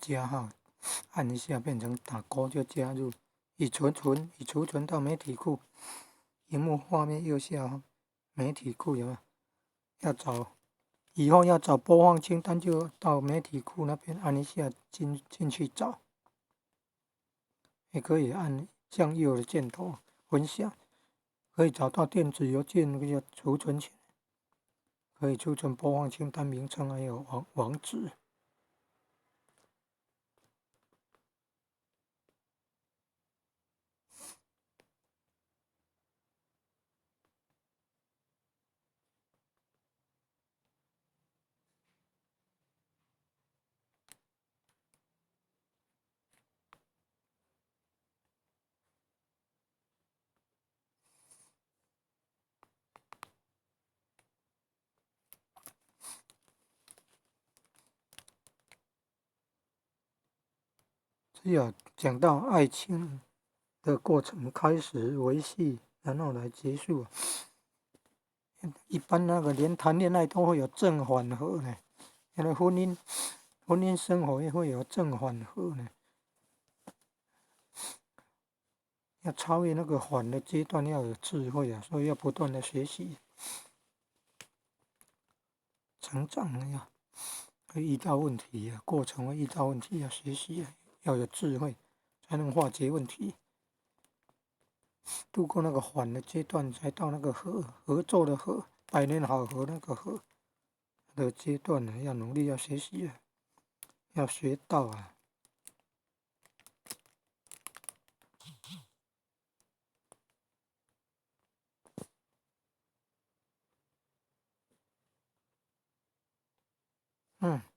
加號，按一下變成打勾就加入，已儲存，已儲存到媒體庫。螢幕畫面右下方，媒體庫有沒有？要找，以後要找播放清單就到媒體庫那邊按一下進去找。也可以按向右的箭頭分享，可以找到電子郵件，那個要儲存起來，可以儲存播放清單名稱還有網址。只有講到愛情的過程開始維繫，然後來結束。一般那個連談戀愛都會有正反合呢，因為婚姻生活也會有正反合呢。要超越那個反的階段，要有智慧啊，所以要不斷的學習、成長呀。會遇到問題啊，過程會遇到問題，要學習啊。要有智慧，才能化解問題。度過那個反的階段，才到那個合作的合，百年好合那個合的階段呢。要努力，要學習啊，要學到啊。嗯。